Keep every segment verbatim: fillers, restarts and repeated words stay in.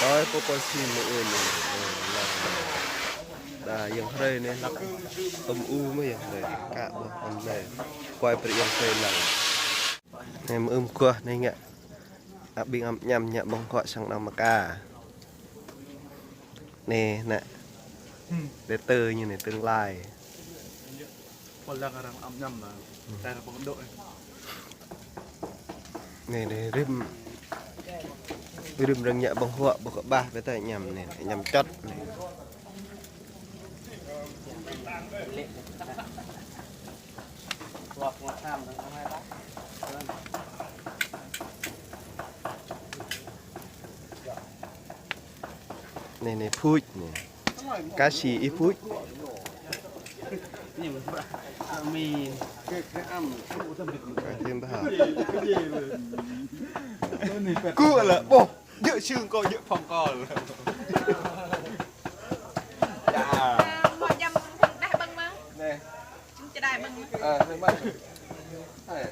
Ơi, pô pô si mơ ưn. Đa yang hrơi anai lăp tơm u mơ yang hrơi. Kă ƀuh anai. Kuai brơi yang hrơi lăng. Anai mơ ưm kuah anai ngă. Ăp ƀing ăp añăm ngă ƀơ̆ng huă sang anŏ Mơka. Anai, ană. Đe tơ ñu anai, tương lai. Pô lăng arăng ăp añăm mă. Tơ arăng pơkơdŏ. Anai, anai, rĭm. Rĭm arăng ngă ƀơ̆ng huă, ƀu kơ ƀah, ƀu tơ añăm anai, añăm čŏt anai. Anai, anai, phuč anai. Ka si ih phuč. Amin. Ka si ih phuč. Kŭ lă, ƀuh. Djơ̆ sưng kâo, djơ̆ phŏng kâo. Ya. Mă jăm đah ƀơ̆ng mơ̆ng. Anai. Čơđai ƀơ̆ng mơ̆ng. Ơ, anai mă. Hai.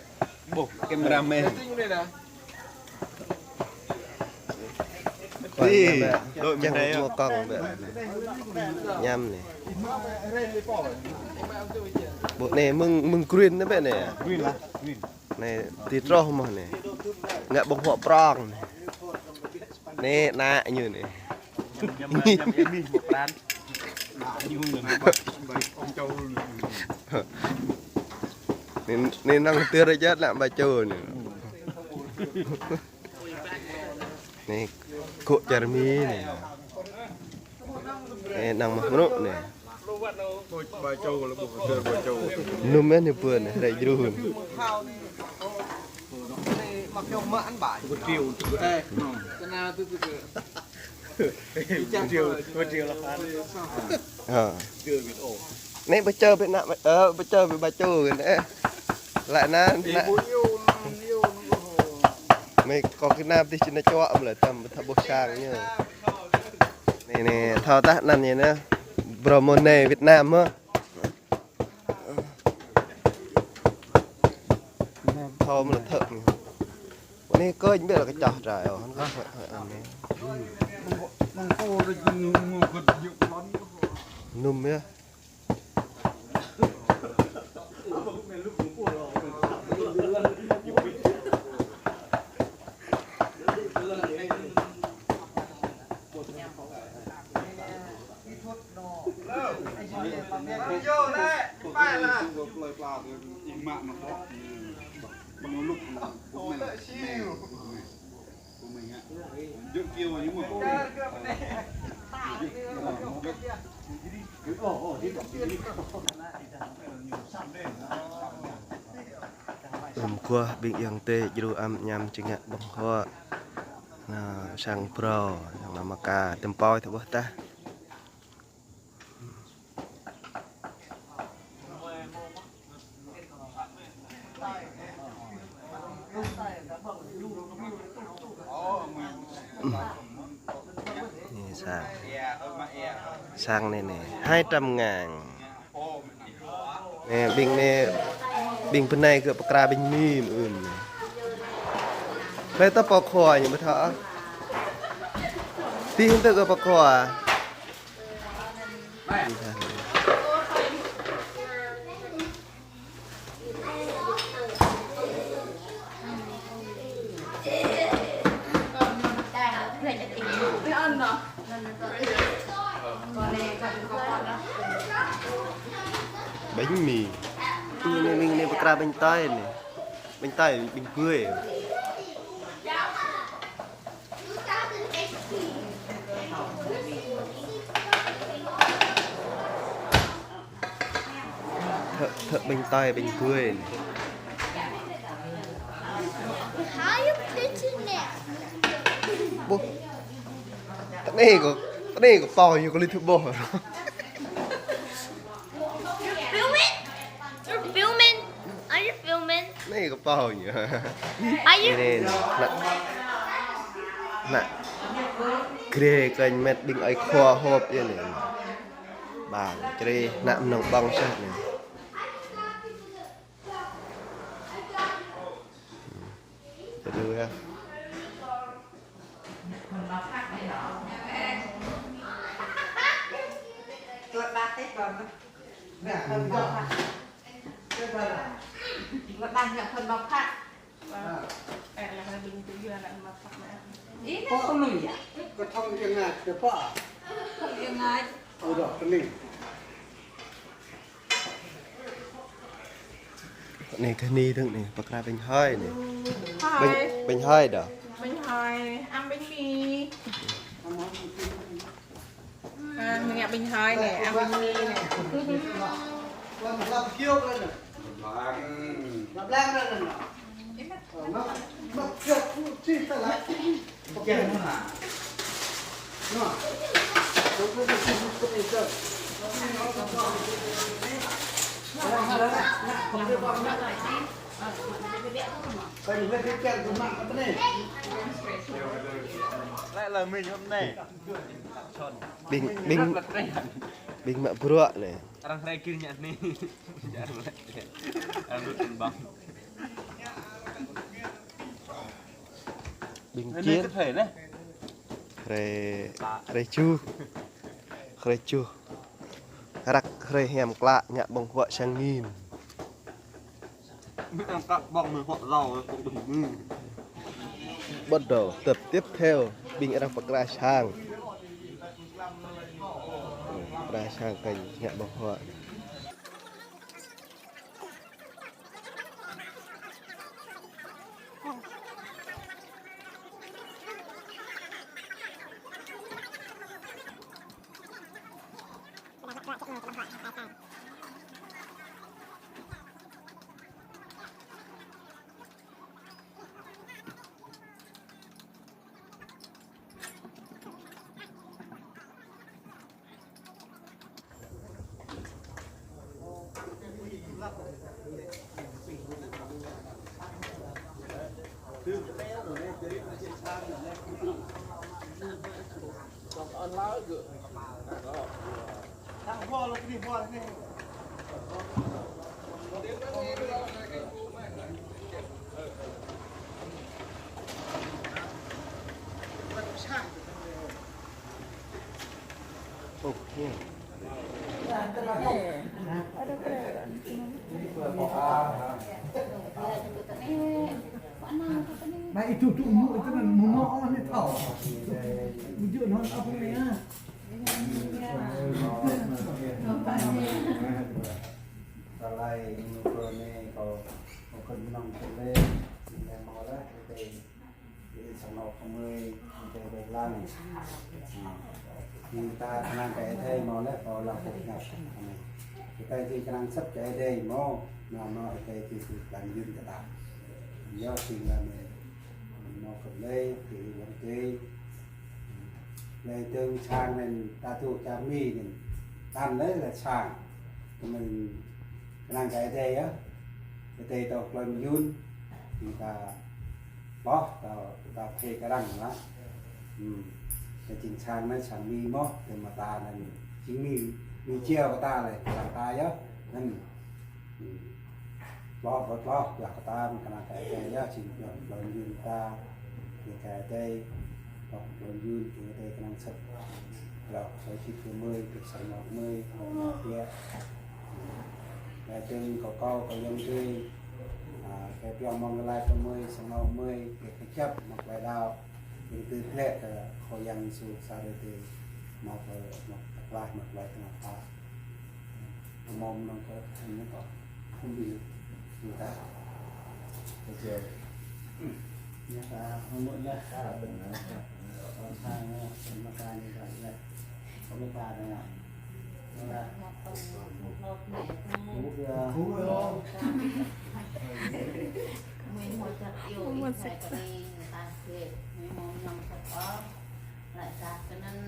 Ƀuh, cameraman. Anai, anai. Ih, đuaĭ mơ̆ng anai yơh. Mơ̆ng kông ƀĕ. Añăm anai. Ƀuh anai, mơ̆ng, mơ̆ng green anai ƀĕ anai. Green lah, green. Anai, ti troh mơ̆n anai. Ngă ƀơ̆ng huă prŏng anai. Anai, ană ñu anai. Anai, anai năng tơr aja ană Ba Čô anai. Anai, kŏ čar Mi anai. Anai, năng mă mrŭ anai. Anŭm anai pơ anai, hrơi jrŭn. Ơ. Anai pơčơ ƀĕ ană, ơ, pơčơ ƀĕ Ba Čô anai. Lăi anŭn, ană. Mơi kâo kơnap dih či anai čuă mơ̆ lĕ tăm thâo ƀuh sang ñu. Anai, anai, thâo tah anăn ñu anai. Bromone Việt Nam hă. Thâo mơ̆ lĕ thơ̆ ñu. Anai kơñ ƀĕ lă kơčah rai, ơ, hăn kơ hơi, hơi anai. Anŭm yơh. Ưm kuah ƀing ayŏng adơi djru ăp añăm či ngă ƀơ̆ng huă. Anai, sang phrâo, sang anŏ Mơka, tơm poi thâo ƀuh tah. Anai sang. Sang anai anai, hai trăm ngàn. Anai, ƀing anai, ƀing bơnai kơ pơkra ƀing Mi mơ̆n. Hlơi tơ pô khua ñu ƀu thâo. Tih tơ kơ pô khua. Bánh mì. Anai, anai, anai, pơkra bánh tơi anai. Bánh tơi, bánh bưởi. Thợ, thợ bánh tơi, bánh bưởi anai. Ƀuh. Tơ anai kâo, tơ anai kâo pô ñu kơ lĭ thâo ƀuh. You're filming? You're filming? Are you filming? Anai kâo pô ñu. Are you? Anai, anai, anai. Anai. Grê kơ met ƀing ơi khua họp yơh anai. Ƀang, čơrih, anai mơnơ̆ng ƀơ̆ng sah anai. Čơrih yơh. Tơlơi đa tết rồi. Nè, tơlơi đa. Tơlơi đa ngă phần bọc hạt. Ơ, là ƀing tui yua là bọc hạt. Ih, có không lui à? Có thông yên ngại, có. Thông yên ngại. Ơ, đó, cái này. Anai kơ ni dơ̆ng anai, pơkra bánh hơi anai. Hơi. Bánh, bánh hơi đó. Bánh hơi, ăn bánh mì. À, mình ăn bánh hơi này, ăn bánh mì này. Lap blang. Lap blang. Lại là mình hôm nay. Ƀing, ƀing, ƀing mă bruă anai. Arăng rai kir ñă anai. Arăng rut băng. Ƀing anai kir. Rai, rai čuh. Rai čuh. Răk rai hiam klă ngă ƀơ̆ng huă sang angin. Ƀing arăng klă ƀơ̆ng huă rau, ƀơ̆ng huă rau. Bắt đầu tập tiếp theo, ƀing arăng pơkra sang. Pơkra sang kơ ngă ƀơ̆ng huă. Nah, itu tuh umur itu kan mau Allah nih tahu. Ujung non apa nih ya? Tơlơi ñu kơ anai kâo, kâo kơnơ̆ng tơlơi, ñu mau lah, kơ tơlơi, tơlơi sang anŏ kơ gơmơi, kơ tơlơi lăng. Ñu ta kơnang kơ Ơi Adai mơ̆ lĕ, kâo lăng kơ ngă. Kơ tơlơi kơnang sĭt kơ Ơi Adai mơ̆, anŭn mơ̆ kơ tơlơi kơnang yun kơ ta. Yua sing lăng mơ̆, mơ̆ kơ lĕ, kơ lĕ, kơ lĕ. Lĕ dơ̆ng sang anŭn ta tŭ čar Mi anŭn. Tan lĕ lĕ sang. Kơ mơ̆n kơnang kơ Ơi Adai yơh. Ơi Adai tŏ klon yun. Ñu ta ploh, ta, ta phê kơ arăng lah. Hmm. Lĕ jing sang anai sang Mi mơ̆, tơma ta anŭn jing Mi, Mi čiao kơ ta lĕ, sang ta yơh. Anŭn. Hmm. Ploh, ploh, ploh, ploh kơ ta, mơ̆ng kơnang kơ Ơi Adai yơh, jing ploh, ploh yun ta, kơ Ơi Adai, ploh, ploh yun, kơ Ơi Adai kơnang sĭt. Ploh, soi sĭt kơ gơmơi, kơ sang anŏ gơmơi, kơ anŏ biă. Lĕ dơ̆ng kơ kâo, kơ ayŏng adơi, a, kơ pioh mơ̆ng lăi kơ gơmơi, sang anŏ gơmơi, kơ kơjăp, mơ̆ng tơlơi đaŏ. Dơ̆ng tơlơi glăi kơ Khua Yang Yêsu sa rơdê, mơ̆ng tơlơi, mơ̆ng tơlơi, mơ̆ng tơlơi tơnap tap. Mơ̆ng mơnơ̆ng kơ, anai kơ, không đi được. Người ta, bây giờ, người ta không muốn nhá. Còn sang, còn mà ta như vậy là, không biết ta đâu nào. Nó là, không biết, ờ, không biết. Mười một thật yêu, một phải có đi, người ta thiệt, mười một năm thật có. Laĭ dah kơ anŭn,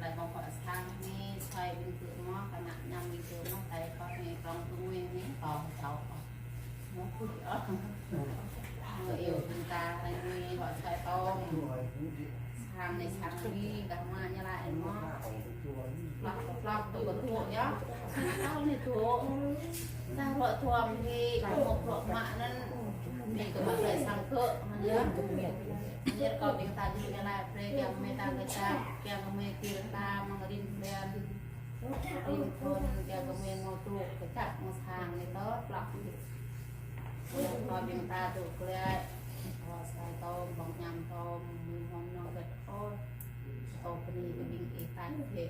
laĭ ƀơ̆ng huă sang anai, soi ƀing gơ̆ mơ̆, kơ ană ñăm ƀing gơ̆ mơ̆, tơlơi pơhiăp anai, prŏng tui anai, kâo, kâo, kâo. Mơ̆ kơ ih ôh. Mơ̆ iâu ƀing ta, laĭ anai, huă soi tŏm. Sang anai, sang anai, gah mă ñu laĭ mơ̆. Ploh, ploh, tui kơ tŭ yơh. Tơlơi anai tŭ. Tơlơi ruă tuăm anai, kơ mơ̆ bruă mă anŭn. Anai kơ mă tơlơi sang gơ̆, mă anai Anŭn kâo ƀing ta djru anai, brơi kiăng kơ mơi ta kơčăp, kiăng kơ mơi tir ta mơ̆ng rin blan, rin thun, kiăng kơ mơi mơ̆ tŭ kơčăp mơ̆ng sang anai tŏ plăk. Kâo ƀing ta tŭ glaĭ, kâo sai tŏ, ƀơ̆ng ñam tŏ, mơ̆ng hŏm nŏ gĕt ôh. Kâo bơni kơ ƀing ih ta djru.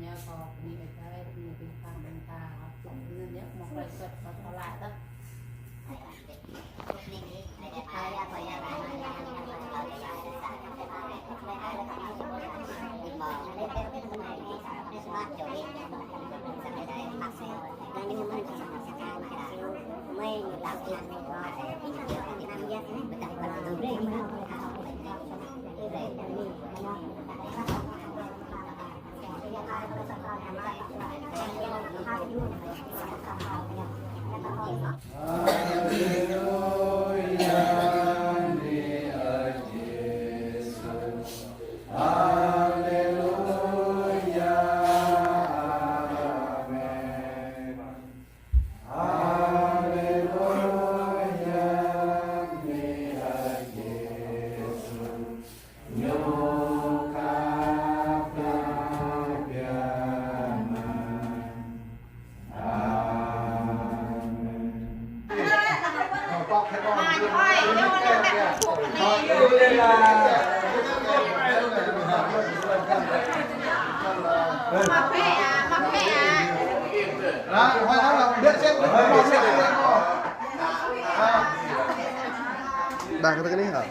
Ñu kâo bơni kơ ih, bơni ƀing ta, ƀing ta, tŭ anŭn yơh, mơ̆ glaĭ gĕt, kâo laĭ tŏ. Haleluya, ni Yesus. Haleluya, amen. Haleluya, ni Yesus. Ñu khăp biă mă. Amen. Đang kơ tơ kơ anai hă?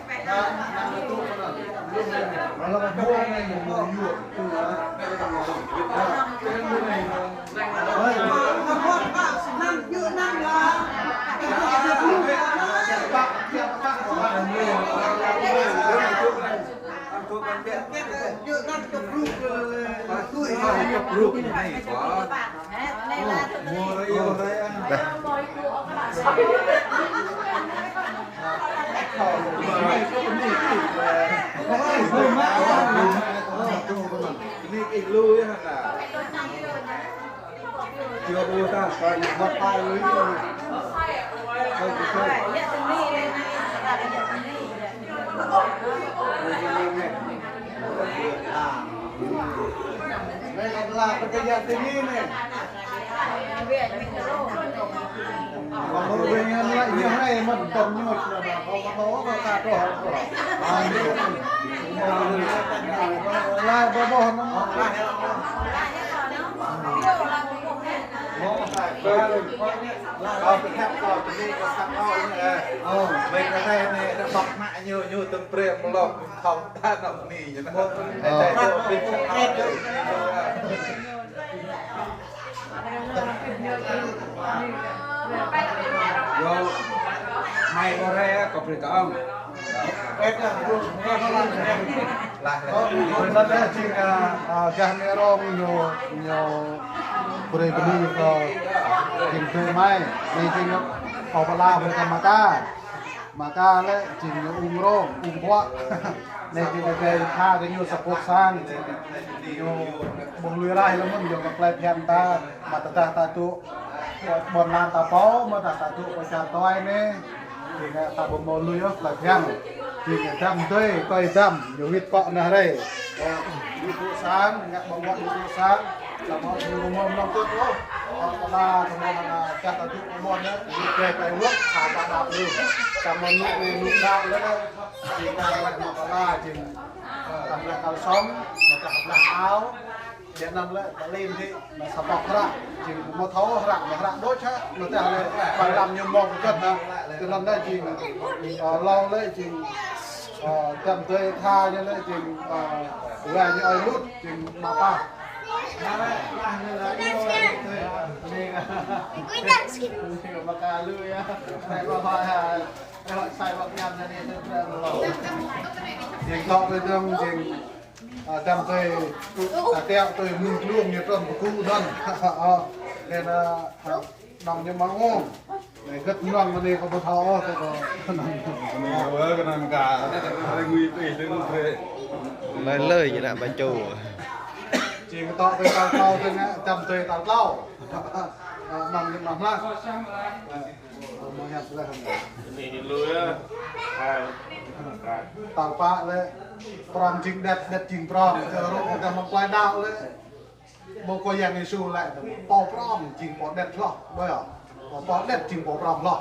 Ñu, ñu tơm pre mlok thong ta nŏk ni ñu. Ơ. Yo, mai ore kơ pre kơ ong. Lah, lah. Ơ, ơ, ơ, jing, ơ, ơ, gah mơ̆ng rong ñu, ñu pre bơni kơ jing tui mai, ni jing kơ pơala pre kơ mă ka. Mă ka lĕ jing ñu ung rong, ung huă. Anai jing kơ tha kơ ñu sa boh sang. Ñu ƀuh lui raih lơ̆m mơ̆n yua kơ plei phiăn ta, mă tơdah ta dŏ ƀôn lan ta pô, mă tơdah ta dŏ pơ čar tuai anai. Jing ta ƀu hmâo lui ôh plei phiăn. Jing dăm tui, tui dăm, ñu wĭt pŏk nao rai. Ñu dŏ sang, ngă ƀơ̆ng huă ñu dŏ sang. Samơ̆ ñu ƀu hmâo mơnơ̆ng tŭ ôh. Pơala, samơ̆ hăng čah ta dŏ pơ ƀôn anai, ñu dŏ plei wơ̆t, ta ta đăp lu. Samơ̆ ñu anai ñu đăp lĕ, jing ta lĕ mă pơala, jing, ơ, ta blah kal song, mă ta blah ao. Jing anŭn lĕ, ta lin hĭ, mă sa boh hră, jing mơ̆ thâo hră, mă hră đôč hă, mă tơdah lĕ, ƀơi lăm ñu mơ̆ng kơkơ̆t hă. Tui anŭn lĕ jing, ơ, hlâo lĕ jing, ơ, dăm tui tha ñu lĕ jing, ơ, wa ñu ơi lŭt, jing mă pah. Jing tŏ tui dơ̆ng, jing, ơ, dăm tui, ta tiăo tui mơ̆ng glông ñu trŭn pơkŭ anŭn. Ơ, anŭn, ơ, anŭn ñu mă ngŏ. Anai gĕt anŭn mơ̆n anai kâo ƀu thâo ôh, kâo, kâo. Anai ơ, kơ anŭn ka, anai ngui tui tui mơ̆ng pre. Anai lơi ñu nă ƀañ čô. Jing tŏ tui tal tlâo tui ngă, dăm tui tal tlâo. Ơ, anŭn ñu mă hmah. Ơ, mơ̆ hiăp leh. Anai ñu lui ơ. Hai. Tal pă lĕ, prŏng jing đet, đet jing prŏng. Čơ rŏk kơ mơ̆ng plơi đaŏ lĕ, ƀu kơ Yang Yêsu lĕ, pô prŏng jing pô đet hloh. Ƀơi, pô, pô đet jing pô prŏng hloh.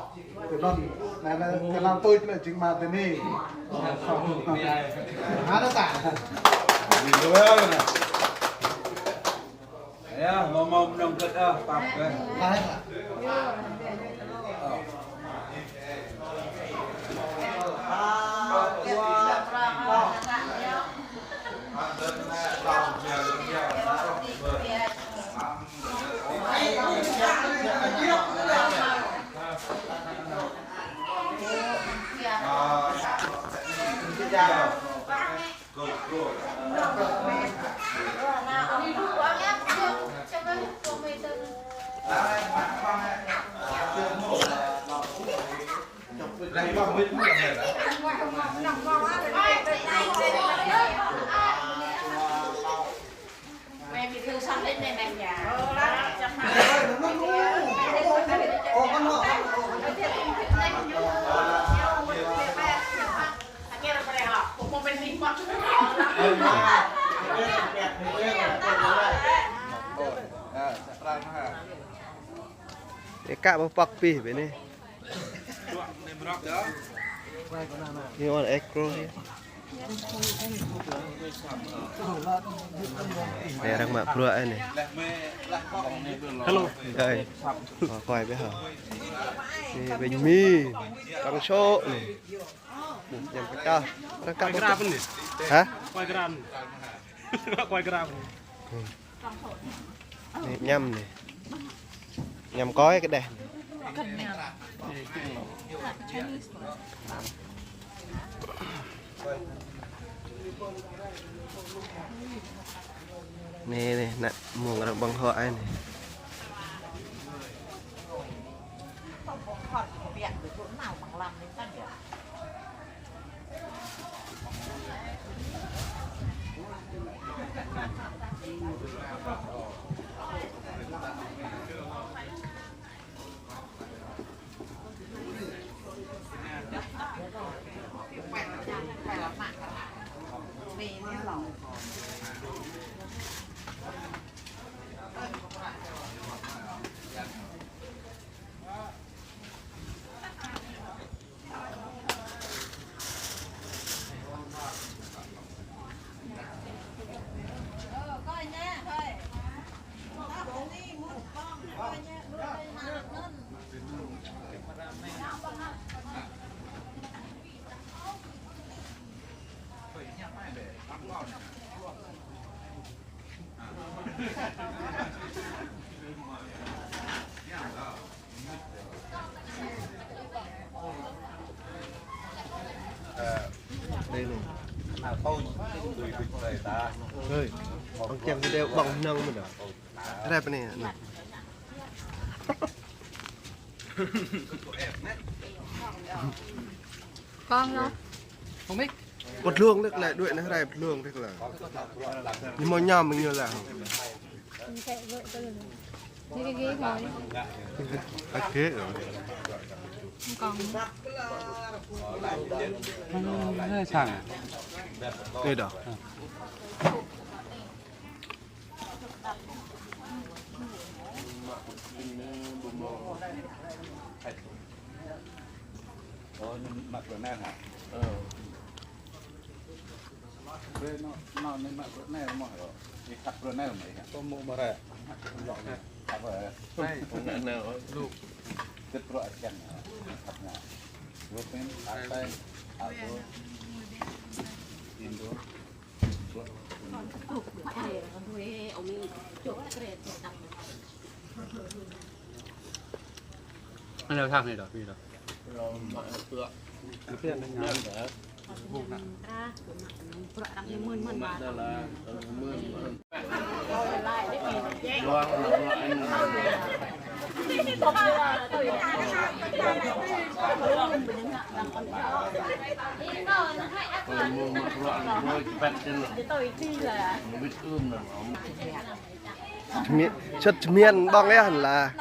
Kơ anŭn, anai lĕ, kơ anŭn tui lĕ jing mơ̆ng tơ anai. Hă, anŭn ta? Yơh, mơ̆ng mơ̆ng mơnơ̆ng gơ̆t ah, pap kơ. Ê, kă ƀu pŏk pih ƀơi anai. Ñu ăn ĕk rô. Anai arăng mă bruă anai. Hello. Ơi. Ơ, quay ƀơi hă. Anai bánh mì. Arăng sŏ anai. Anai, ñăm pơčah. Arăng kă ƀu pŏk. Hă? Quay gram. Quay gram. Anai, ñăm anai. Ñăm kơi kơđeh. Anai, anai, anai, mơ̆ng arăng ƀơ̆ng hŏ anai. Đây này. Ơi, ông chàng video bỏng nông mình đó. Rep anai. Con hả? Không biết. Bật luông tức là đuổi nó rai bật luông tức là. Nhưng mà nhom mình như là. Cái ghế thôi. Cái ghế rồi. Không còn. Hơi sang à? Đây đó. Ơ, mă bruă anai hă? Ơ. Bruă anŭn, anŭn anai mă bruă anai mơ̆ hă? Ih khăp bruă anai mơ̆ ih hă? Kâo mă bruă anai. Khăp hă? Anai. Lu. Kơ bruă asian hă? Khăp anai. Lu pin, atai, abu, indo. Anai sang anai dah, pi dah. Čơmian, čơmian ƀơ̆ng yơh lah.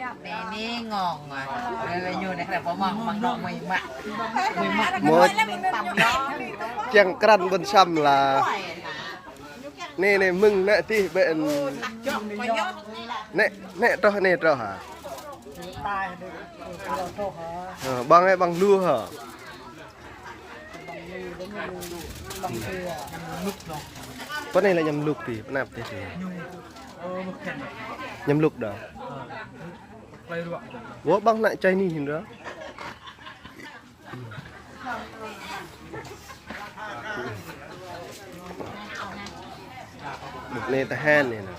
Anai anai ngŏng ah. Lĕ ñu anai kơ pơmŏng mơ̆ng anŏ mơi mă. Mơi mă. Mơ̆ čang krăn ƀôn Sam lah. Anai anai mơ̆ng anai tih ƀĕ. Anai anai troh anai troh hă. Hă, ƀơ̆ng ai ƀơ̆ng lu hă. Pơ anai lĕ ñăm lŭk tih, pơ anăp tih tih. Ñăm lŭk đah. Wơ̆t ƀơ̆ng anai čai ni hĭn đah. Anai tơhan anai nă.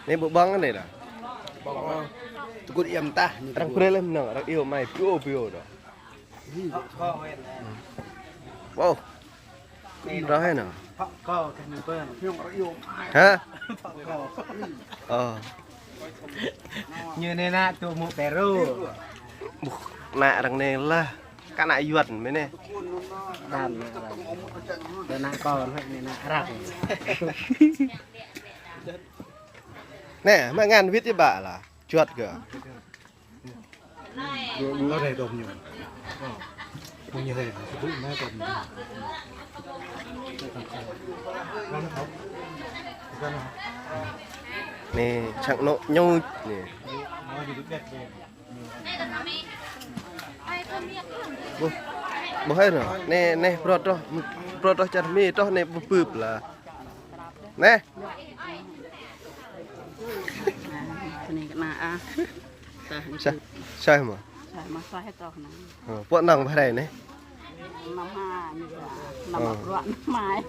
Anai ƀu ƀơ̆ng anai đah. Tơgŭt yăm tah. Arăng brơi lĕ mơnơ̆ng, arăng iâu mai pio pio đah. Wow. Rơh hă nă. Hă? Ơ. Ñu anai nă tŭ mŭk Peru. Ƀuh, nă arăng anai lah. Kơ nă Yuan mơ̆n anai. Đam nă arăng. Tơ nă kâo anai nă arăng. Anai, mă ngăn wĭt yơh ƀă lah. Juăt kơ. Dua, dua deh dong ñu. Punya deh, sebut mana kan. Anai čang anŏ ñu anai. Ƀuh, ƀuh ai nă. Anai, anai, pơrơđah, pơrơđah čar Mi, troh anai bơbưp lah. Anai. Anai kơ nă ah. Sa, sa mơ̆? Sa mơ̆, sa troh nă. Ơ, pơ anai ƀă hrơi anai. Năm hai, năm bruă năm hai.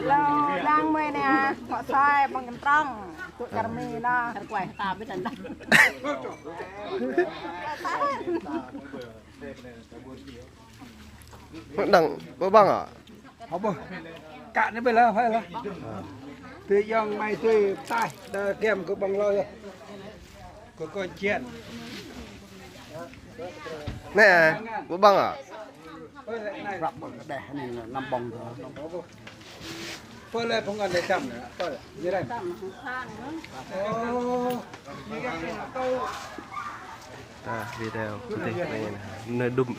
Lơ, đang mơi anai, ngŏ soi, ƀơ̆ng kơntrŏng. Tŭ čar Mi nă. Hơr kuai ta ƀĭt anŭn. Đang, ƀơ̆ng à? Hă ƀơ̆ng. Kă anai ƀơi lah, phải lah. Tui yŏng mai tui taih, đa kiăm kơ ƀơ̆ng lơi. Kơ kơ čian. Anai, ƀơ̆ng à? Ơi, anai. Rap ƀơ̆ng đeh anai năm ƀơ̆ng thôi. Pơ lĕ phung ăn lĕ čăm nă, pơ lĕ, ñu rem. Ơ. Ta video kơ tih anai nă. Anai đŭm,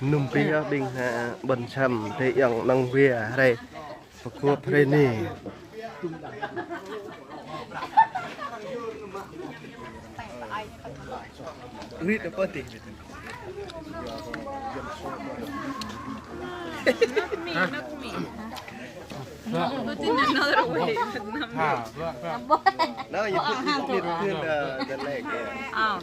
nŭm pih yơh ƀing nă ƀôn Sam tih yŏng năng wia hrơi. Pơkŏp hrơi anai. Wĭt apa tih? Not me, not me. Put in another way, but not me. No, you put, you put it between the, the leg, yeah. Oh.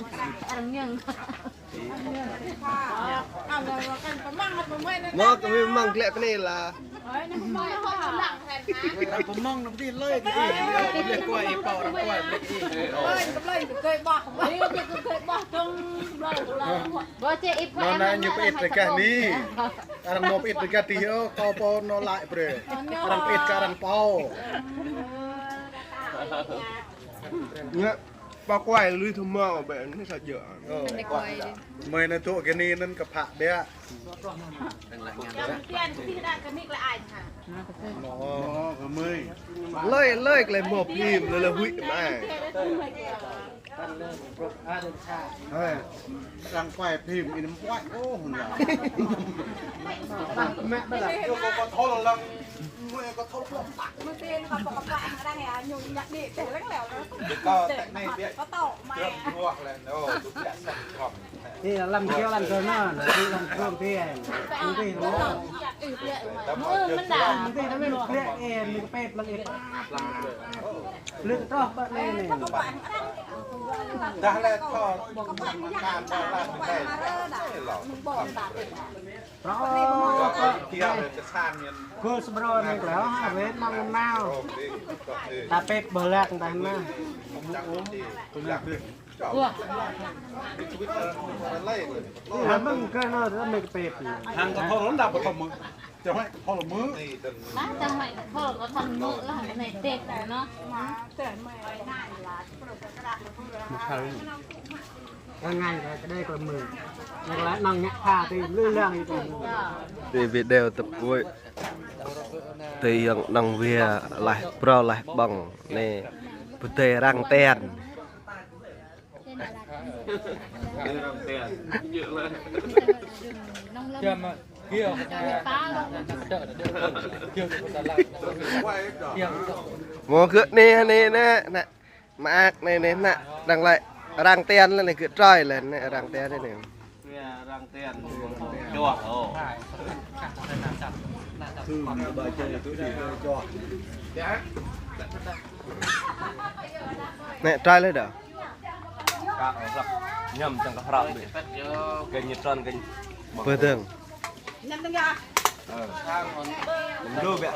Mơ̆ kơ mi mơ̆ng glĕ pơ anai lah. Arăng pơmŏng nă pơtih lơi kơ ih. Lĕ kuai ih pô arăng kuai lĕ ih. Ơi, kơ plơi kơ kơi ƀah. Ơi, kơ kơi ƀah dong. Nă nă ñu pơit rơgah anai. Arăng mơ̆ pơit rơgah tih yơh, kâo pô nă laĭ brơi. Arăng pơit kơ arăng pô. Nă, pô kuai lui thâo mơ̆ ƀĕ anai sa jơ̆. Ơ. Mơi nă tŭ kơ anai năn kơ phă ƀĕ. Lơi, lơi, glĕ mơ̆ phim, lơi lơi huĭ mai. Ơi, arăng kuai phim in mơ̆ kuai, ôh, nă. Mă ƀă lah. Kâo, kâo thâo lăng, kâo thâo lăng. Kâo tĕk anai biă. Kâo tĕk anai biă. Ih, lăm kiơ lăm kiơ nă, lăm kiơ lăm kiơ. Mơ̆ng tih nă mơ̆n glĕ, ih, mơ̆ng pĕp lăng ih pap. Lưng troh ƀă anai anai. Dah lĕ thâo. Troh ƀă. Kơ sơbrô anai glĕ, ha, wĕt măng nao. Ta pĕp ƀơlak ta nă. Hăng kơ thâo lŏn đa ƀu thâo mơ̆. Čang mă kơ phol mư̆. Hă, čang mă kơ phol, kơ phol mư̆ lah, anai tĕk anai. Rơngai lah, kơ đei kơ mư̆. Yang lah năng ngă tha tui lư lăng itu. Tui video tơpui. Tui yang năng wia laih prao laih ƀơ̆ng. Anai pơdai arăng ten. Mơ̆ gơ̆ anai, anai, anai, anai. Mơak anai, anai, anai. Đang lĕ arăng ten lĕ anai, gơ̆ trơi lĕ anai, arăng ten anai. Arăng ten. Chuah, ôh. Anai, trơi lĕ đah. Kă hrăp. Ñăm čang kơ hrăp đih. Kơ ñu trơn kơ ñu. Pơdơ̆ng. Lu biă.